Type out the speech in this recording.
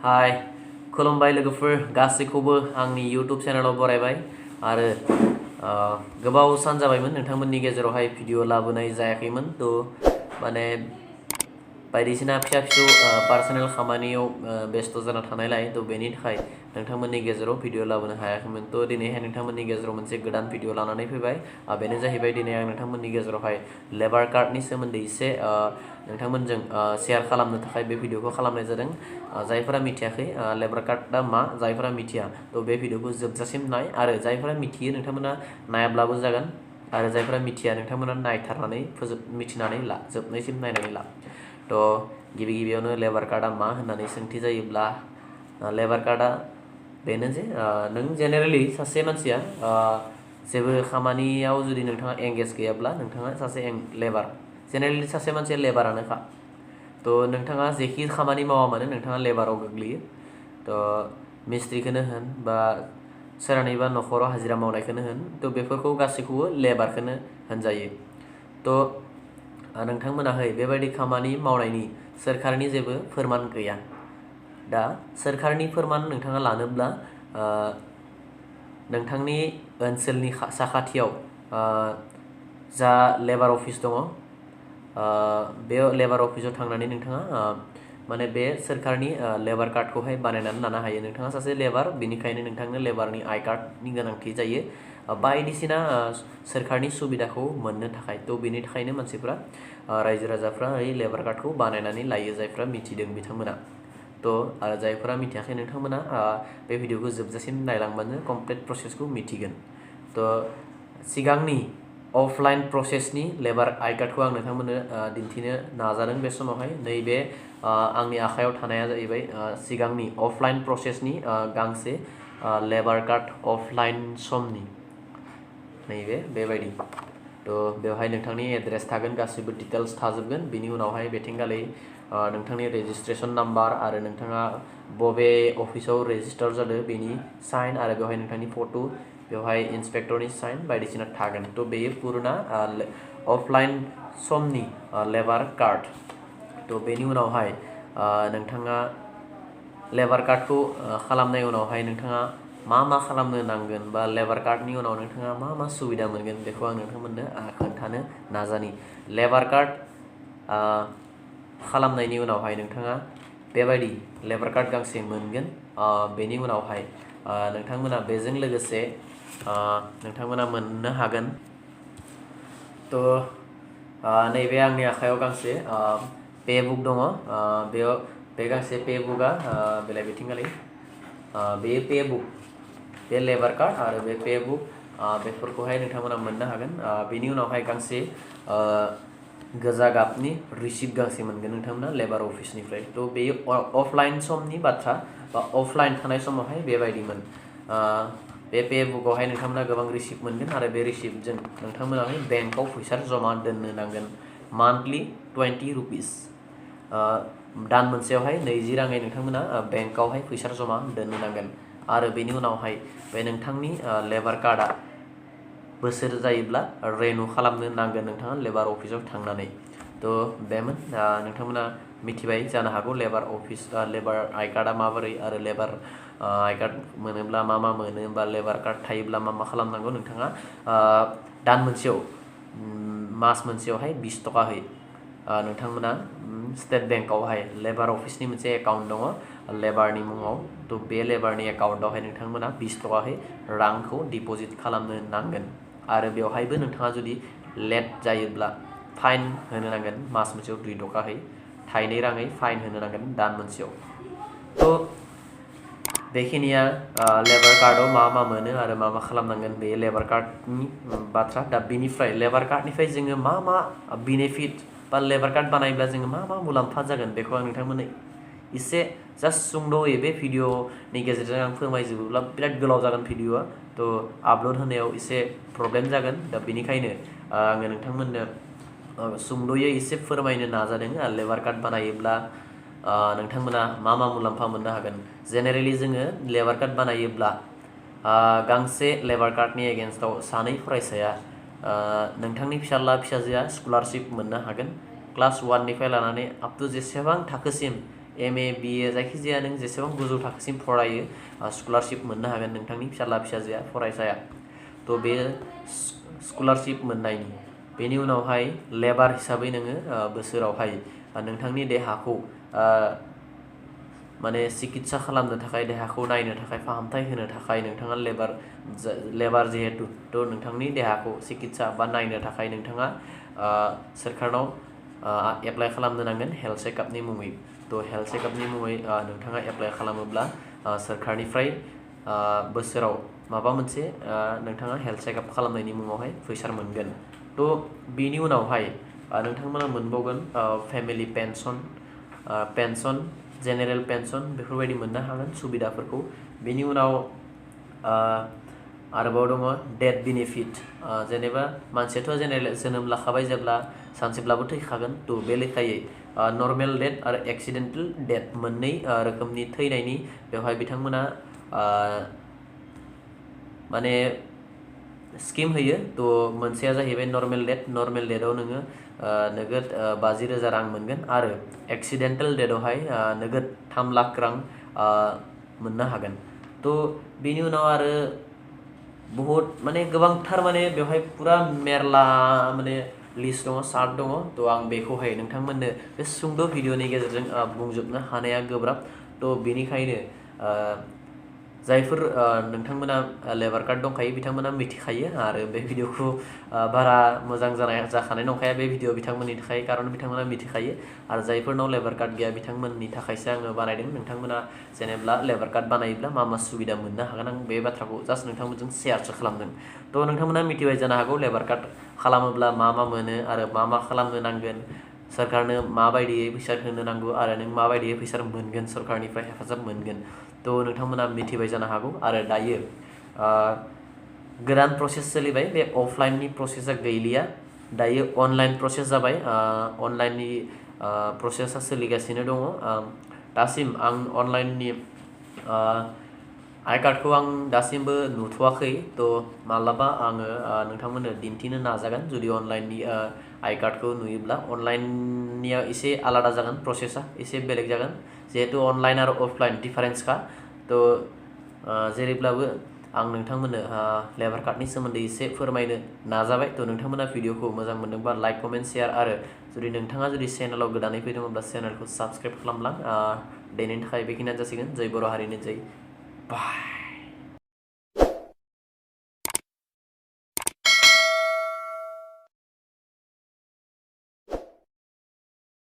हाय खुलुमबाय लोगोफोर गासैखौबो आंनि YouTube चेनेलाव बरायबाय आरो गोबाव सान जाबायमोन नोंथांमोननि गेजेरावहाय भिडिअ लाबोनाय जायाखैमोन माने बायदिसिना फिसा फिसौ पार्सनेल खामानियाव बेस्थ जाना थानायलाय बेनि थाखाय नोंथांमोननि गेजेराव भिडिअ लाबोनो हायाखैमोन दिनैहाय नोंथांमोननि गेजेराव मोनसे गोदान भिडिअ लानानै फैबाय बेनो जाहैबाय दिनै आं नोंथांमोननि गेजेरावहाय लेबार कार्डनि सोमोन्दै एसे नोंथांमोनजों शेयार खालामनो थाखाय बे भिडिअखौ खालामनाय जादों जायफोरा मिथियाखै लेबार कार्डआ मा जायफोरा मिथिया बे भिडिअखौ जोबजासिम नाय आरो जायफोरा मिथियो नोंथांमोना नायाब्लाबो जागोन आरो जायफोरा मिथिया नोंथांमोना नायथारनानै मिथिनानै ला जोबनायसिम नायनानै ला गिबि गिबियावनो लेबार कार्डआ मा होननानै सोंथि जायोब्ला लेबार कार्डआ बेनो जे नों जेनेरेलि सासे मानसिया जेबो खामानियाव जुदि नोंथाङा एंगेज गैयाब्ला नोंथाङा सासे लेबार जेनेरेलि सासे मानसिया लेबारानोखा नोंथाङा जेखि खामानि मावा मानो नोंथाङा लेबाराव गोग्लैयो मिस्ट्रिखौनो होन बा सोरनिबा न'खराव हाजिरा मावनायखौनो होन बेफोरखौ गासैखौबो लेबारखौनो होनजायो नोंथांमोनाहै बेबायदि खामानि मावनायनि सोरखारनि जेबो फोरमान गैया दा सोरखारनि फोरमान नोंथाङा लानोब्ला नोंथांनि ओनसोलनि साखाथियाव जा लेबार अफिस दङ बे लेबार अफिसाव थांनानै नोंथाङा माने बे सोरखारनि लेबार कार्डखौहाय बानायनानै लानो हायो नोंथाङा सासे लेबार बेनिखायनो नोंथांनो लेबारनि आइ कार्डनि गोनांथि जायो बायदिसिना सोरखारनि सुबिदाखौ मोननो थाखाय बेनि थाखायनो मानसिफ्रा रायजो राजाफ्रा लेबार कार्डखौ बानायनानै लायो जायफ्रा मिथिदों बिथांमोना आरो जायफोरा मिथियाखै नोंथांमोना बे भिडिअखौ जोबजासिम नायलांबानो कमप्लिट प्रसेसखौ मिथिगोन सिगांनि अफलाइन प्रसेसनि लेबार आइ कार्डखौ आं नोंथांमोननो दिन्थिनो नाजादों बे समावहाय नैबे आंनि आखायाव थानाया जाहैबाय सिगांनि अफलाइन प्रसेसनि गांसे लेबार कार्ड अफलाइन समनि नैबे बेबायदि बेवहाय नोंथांनि एड्रेस थागोन गासैबो डिटेल्स थाजोबगोन बिनि उनावहाय बेथिंगालि नोंथांनि रेजिस्ट्रेशन नाम्बार आरो नोंथाङा बबे अफिसाव रेजिस्टार जादों बेनि साइन आरो बेवहाय नोंथांनि फट' बेवहाय इन्सपेक्टरनि साइन बायदिसिना थागोन बेयो पुराना अफलाइन समनि लेबार कार्ड बेनि उनावहाय नोंथाङा लेबार कार्डखौ खालामनाय उनावहाय नोंथाङा मा खालामनो नांगोन बा लेबार कार्डनि उनाव नोंथाङा मा सुबिदा मोनगोन बेखौ आं नोंथांमोननो खोन्थानो नाजानि लेबार कार्ड खालामनायनि उनावहाय नोंथाङा बेबायदि लेबार कार्ड गांसे मोनगोन बेनि उनावहाय नोंथांमोना बेजों लोगोसे नोंथांमोना मोननो हागोन नैबे आंनि आखायाव गांसे पे बुक दङ बेयाव बे गांसे पे बुकआ बेलाय बिथिंगालि बे पे बुक बे लेबार कार्ड आरो बे पे बुक बेफोरखौहाय नोंथांमोना मोननो हागोन बेनि उनावहाय गांसे गोजा गाबनि रिसिप्ट गांसे मोनगोन नोंथांमोना लेबार अफिसनिफ्राय बेयो अफलाइन समनि बाथ्रा बा अफलाइन थानाय समावहाय बेबायदिमोन बे पे बुकआवहाय नोंथांमोना गोबां रिसिप्ट मोनगोन आरो बे रिसिप्टजों नोंथांमोनाहाय बेंकआव फैसा जमा दोननो नांगोन मान्थलि 20 रुपिस दान मोनसेयावहाय 20 राङै नोंथांमोना बेंकआवहाय फैसा जमा दोननो नांगोन आरो बेनि उनावहाय बे नोंथांनि लेबार कार्डआ बोसोर जायोब्ला रेनु खालामनो नांगोन नोंथाङा लेबार अफिसाव थांनानै बेमोन नोंथांमोना मिथिबाय जानो हागौ लेबार अफिस लेबार आइ कार्डआ माबोरै आरो लेबार आइ कार्ड मोनोब्ला मा मोनो बा लेबार कार्ड थायोब्ला मा खालामनांगौ नोंथाङा दान मोनसेयाव मास मोनसेयावहाय 20 ताकाहै नोंथांमोना स्टेट बेंकआवहाय लेबार अफिसनि मोनसे एकाउन्ट दङ लेबारनि मुङाव बे लेबारनि एकाउन्टआवहाय नोंथांमोना 20 ताकाहै रांखौ डिपजिट खालामनो नांगोन आरो बेवहायबो नोंथाङा जुदि लेट जायोब्ला फाइन होनो नांगोन मास मोनसेयाव 2 ताकाहै 2 राङै फाइन होनो नांगोन दान मोनसेयाव बेखिनिया लेबार कार्डआव मा मोनो आरो मा खालामनांगोन बे लेबार कार्डनि बाथ्रा दा बेनिफ्राय लेबार कार्डनिफ्राय जोङो मा बेनिफिट बा लेबार कार्ड बानायब्ला जोङो मा मुलाम्फा जागोन बेखौ आं नोंथांमोननो एसे जास्ट सुंद'यै बे भिडिअनि गेजेरजों आं फोरमायजोबोब्ला बिराद गोलाव जागोन भिडिअआ आपल'ड होनायाव एसे प्रब्लेम जागोन दा बेनिखायनो आङो नोंथांमोननो सुंद'यै एसे फोरमायनो नाजादों लेबार कार्ड बानायोब्ला नोंथांमोना मा मुलाम्फा मोननो हागोन जेनेरेलि जोङो लेबार कार्ड बानायोब्ला गांसे लेबार कार्डनि एगेन्स्टआव सानै फरायसाया नोंथांनि फिसाज्ला फिसाजोआ स्कलारशिप मोननो हागोन क्लास 1 निफ्राय लानानै आप टु जेसेबां थाखोसिम MA BA जायखिजाया नों जेसेबां गोजौ थाखोसिम फरायो स्कलारशिप मोननो हागोन नोंथांनि फिसाला फिसाजोआ फरायसाया। थ' बे स्कलारशिप मोननायनि बेनि उनावहाय लेबार हिसाबै नोङो बोसोरावहाय नोंथांनि देहाखौ माने सिकित्सा खालामनो थाखाय देहाखौ नायनो थाखाय फाहामथाय होनो थाखाय नोंथाङा लेबार जिहेतु थ' नोंथांनि देहाखौ सिकित्सा बा नायनो थाखाय नोंथाङा सोरखारनाव एप्लाइ खालामनो नांगोन हेल्थ चेकआपनि मुङै। थ' हेल्थ चेकआपनि मुङै नोंथाङा एप्लाइ खालामोब्ला सोरखारनिफ्राय बोसोराव माबा मोनसे नोंथाङा हेल्थ चेकआप खालामनायनि मुङावहाय फैसा मोनगोन। थ' बिनि उनावहाय नोंथांमोना मोनबावगोन फेमिलि पेन्सन जेनेरेल पेन्सन बेफोरबायदि मोननो हागोन सुबिदाफोरखौ। बेनि उनाव आरोबाव दङ डेथ बेनिफिट। जेनेबा मानसियाथ' जेनेरेल जोनोम लाखाबाय जेब्ला सानसेब्लाबो थैखागोन। थ' बे लेखायै नर्मेल डेथ आरो एक्सिडेन्टेल डेथ मोननै रोखोमनि थैनायनि बेवहाय बिथांमोना माने स्किम होयो। थ' मोनसेया जाहैबाय नर्मेल डेथआव नोङो नोगोद 50,000 रां मोनगोन आरो एक्सिडेन्टेल डेथआवहाय नोगोद 3 लाख रां मोननो हागोन। थ' बेनि उनाव आरो बहुत माने गोबांथार माने बेवहाय पुरा मेरला माने लिस्ट दङ चार्ट दङ। थ' आं बेखौहाय नोंथांमोननो बे सुंद' भिडिअनि गेजेरजों बुंजोबनो हानाया गोब्राब। थ' बेनिखायनो जायफोर नोंथांमोना लेबार कार्ड दंखायो बिथांमोना मिथिखायो आरो बे भिडिअखौ बारा मोजां जाखानाय नंखाया बे भिडिअ बिथांमोननि थाखाय, खारन बिथांमोना मिथिखायो। आरो जायफोरनाव लेबार कार्ड गैया बिथांमोननि थाखायसो आङो बानायदों। नोंथांमोना जेनेब्ला लेबार कार्ड बानायोब्ला मा सुबिदा मोननो हागोन आं बे बाथ्राखौ जास्ट नोंथांमोनजों शेयारसो खालामदों। थ' नोंथांमोना मिथिबाय जानो हागौ लेबार कार्ड खालामोब्ला मा मोनो आरो मा खालामनो नांगोन, सोरखारनो माबायदियै फैसा होनो नांगौ आरो नों माबायदियै फैसा मोनगोन, सरखारनिफ्राय हेफाजाब मोनगोन। थ' नोंथांमोना मिथिबाय जानो हागौ। आरो दायो गोदान प्रसेस सोलिबाय, बे अफलाइननि प्रसेसा गैलिया, दायो अनलाइन प्रसेस जाबाय। अनलाइननि प्रसेसा सोलिगासिनो दङ। दासिम आं अनलाइननि आइ कार्डखौ आं दासिमबो नुथ'वाखै। थ' माब्लाबा आङो नोंथांमोननो दिन्थिनो नाजागोन जुदि अनलाइननि आइ कार्डखौ नुयोब्ला। अनलाइननिया एसे आलादा जागोन, प्रसेसा एसे बेलेग जागोन जिहेतु अनलाइन आरो अफलाइन डिफारेन्सखा। थ' जेरैब्लाबो आं नोंथांमोननो लेबार कार्डनि सोमोन्दै एसे फोरमायनो नाजाबाय। थ' नोंथांमोना भिडिअखौ मोजां मोनदोंबा लाइक कमेन्ट शेयार आरो नोंथाङा जुदि चेनेलाव गोदानै फैदोंब्ला चेनेलखौ साबस्क्राइब खालामलां। दिनैनि थाखाय बेखिनियानो जासिगोन। जय बर' हारिनि जय। बाय।